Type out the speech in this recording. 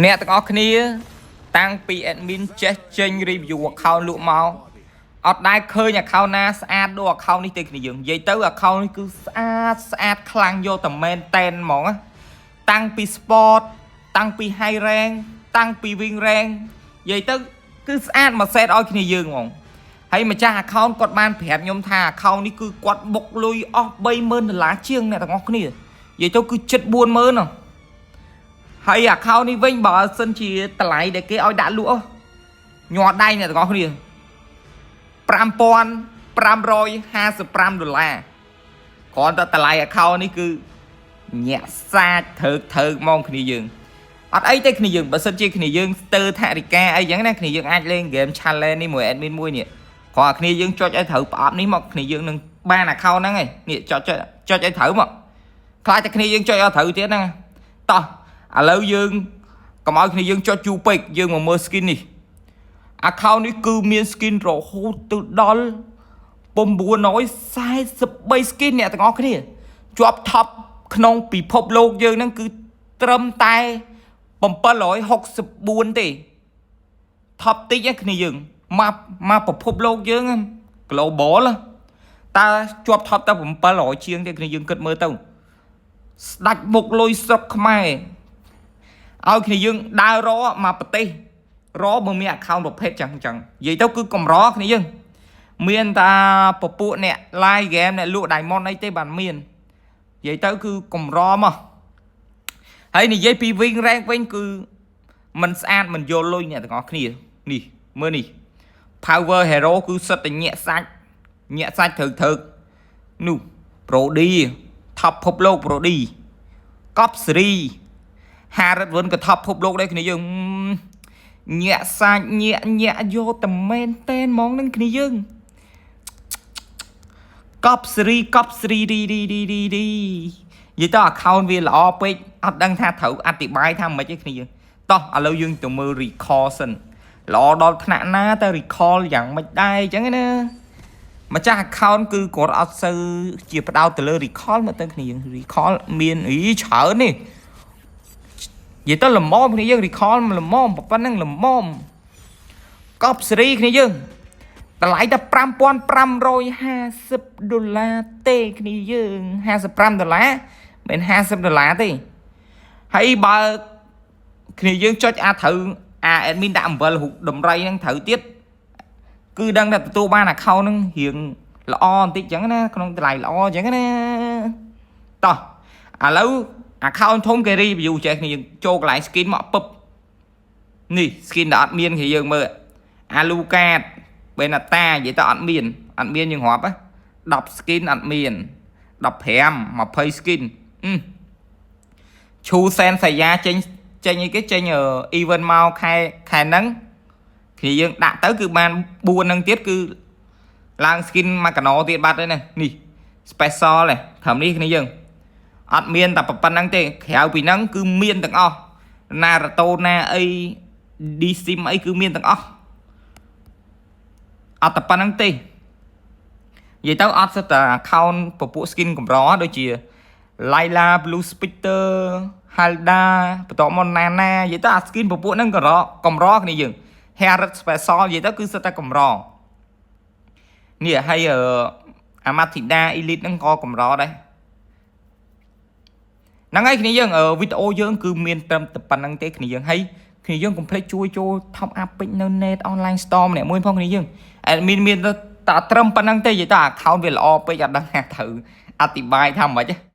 អ្នកទាំងអស់គ្នាតាំងពី admin ចេះចេញ review account លក់មកអត់ដែលឃើញ account ណាស្អាតដូច account នេះទេគ្នាយើងនិយាយទៅ account នេះគឺស្អាតស្អាតខ្លាំងយកតែមែនតែនហ្មងណាតាំងពី sport តាំងពី high rank តាំងពី win rank និយាយទៅគឺស្អាតមួយ set ឲ្យគ្នាយើងហ្មងហើយម្ចាស់ account គាត់បានប្រាប់ខ្ញុំថា account នេះគឺគាត់បុកលុយអស់30000ដុល្លារជាងអ្នកទាំងអស់គ្នានិយាយទៅគឺជិត40000ហ៎ ហើយ account នេះវិញបើសិនជាតម្លៃដែលគេឲ្យដាក់លក់ញ័រដៃអ្នកទាំងអស់គ្នា5555ដុល្លារគ្រាន់តែតម្លៃ account នេះគឺញាក់សាចធ្វើធ្វើហ្មងគ្នាយើងអត់អីទេគ្នាយើងបើសិនជាគ្នាយើងស្ទើថរិកាអីចឹងណាគ្នាយើងអាចលេង game challenge នេះមួយ admin មួយនេះគ្រាន់តែគ្នាយើងចុចឲ្យត្រូវប្រអប់នេះមកគ្នាយើងនឹងបាន account ហ្នឹងឯងនេះចុចចុចចុចឲ្យត្រូវមកខ្លាចតែគ្នាយើងចុចឲ្យត្រូវទៀតហ្នឹងតោះ ឥឡូវយើងកុំឲ្យគ្នាយើងចុចយូរពេកយើងមកមើល skin នេះ account នេះគឺមាន skin រហូតទៅដល់943 skin អ្នកទាំងអស់គ្នាជាប់ top ក្នុងពិភពលោកយើងហ្នឹងគឺត្រឹមតែ764ទេ top តិចឯគ្នាយើងមកមកពិភពលោកយើង global តើជាប់ top តែ700ជាងទេគ្នាយើងគិតមើលទៅស្ដាច់បុកលុយស្រុកខ្មែរ ឲ្យគ្នាយើងដើររមកប្រទេសរបើមាន account ប្រភេទចឹងចឹងនិយាយទៅគឺកម្រគ្នាយើងមានតាពពួកអ្នក live game អ្នកលក់ diamond អីទេបានមាននិយាយទៅគឺកម្រមកហើយនិយាយពី win rank វិញគឺมันស្អាតមិនយកលុយអ្នកទាំងអស់គ្នានេះមើលនេះ power hero គឺសិតតែញាក់សាច់ញាក់សាច់ត្រូវត្រូវនោះ Brody top ភពលោក Brody កប់សេរី ហារិតវិនក៏ top ភពលោកដែរគ្នាយើងញាក់សាច់ញាក់ញាក់យកតែមែនតែនហ្មងនឹងគ្នាយើងកប់សេរីកប់សេរីរីរីរីរីរីនិយាយទៅ account វាល្អពេកអត់ដឹងថាត្រូវអធិប្បាយថាម៉េចទេគ្នាយើងតោះឥឡូវយើងទៅមើល recall សិនល្អដល់ថ្នាក់ណាទៅ recall យ៉ាងម៉េចដែរអញ្ចឹងណាម្ចាស់ account គឺគាត់អត់សូវជាផ្ដោតទៅលើ recall មើលទៅគ្នាយើង recall មានអីច្រើននេះ និយាយទៅល្មមគ្នាយើង recall ល្មមប៉ុណ្ណឹងល្មមកប់សេរីគ្នាយើងតម្លៃតែ5550ដុល្លារទេគ្នាយើង55ដុល្លារមិន50ដុល្លារទេហើយបើគ្នាយើងចុចអាត្រូវអា admin ដាក់អំបិលរូបដំរីហ្នឹងត្រូវទៀតគឺដឹងតែទទួលបាន account ហ្នឹងរៀងល្អបន្តិចចឹងណាក្នុងតម្លៃល្អចឹងណាតោះឥឡូវ account ធំគេ review ចេះគ្នាយើងចូលកន្លែង skin មកពឹបនេះ skin ដែលអត់មានគេយើងមើលអាលូកាតបេណាតានិយាយទៅអត់មានអត់មានយើងរាប់10 skin អត់មាន15 20 skin ឈូសែនសាយាចេញចេញអីគេចេញ event មកខែខែហ្នឹងគ្នាយើងដាក់ទៅគឺបាន4ហ្នឹងទៀតគឺឡើង skin មកកណោទៀតបាត់ហើយណានេះ special ទេត្រឹមនេះគ្នាយើង អត់មានតែប៉ុណ្្នឹងទេក្រៅពីហ្នឹងគឺមានទាំងអស់ណារ៉ូតូណាអីឌីស៊ីមអីគឺមានទាំងអស់អត់តែប៉ុណ្្នឹងទេនិយាយទៅអត់សិតតែ account ពពួក skin កម្រដូចជា Layla Blue Specter Halda បន្ទាប់មក Nana និយាយទៅអា skin ពពួកហ្នឹងកម្រកម្រគ្នាយើង Harith Special និយាយទៅគឺសិតតែកម្រនេះហើយអា Matilda Elite ហ្នឹងក៏កម្រដែរហ្នឹងហើយគ្នាយើងវីដេអូយើងគឺមានត្រឹមតែប៉ុណ្្នឹងទេគ្នាយើងហើយគ្នាយើងកុំភ្លេចជួយចូល top up ពេជ្រនៅ net online store ម្នាក់មួយផងគ្នាយើង admin មានតែត្រឹមប៉ុណ្្នឹងទេនិយាយទៅ account វាល្អពេកអត់ដឹងថាត្រូវអធិប្បាយថាម៉េចទេ។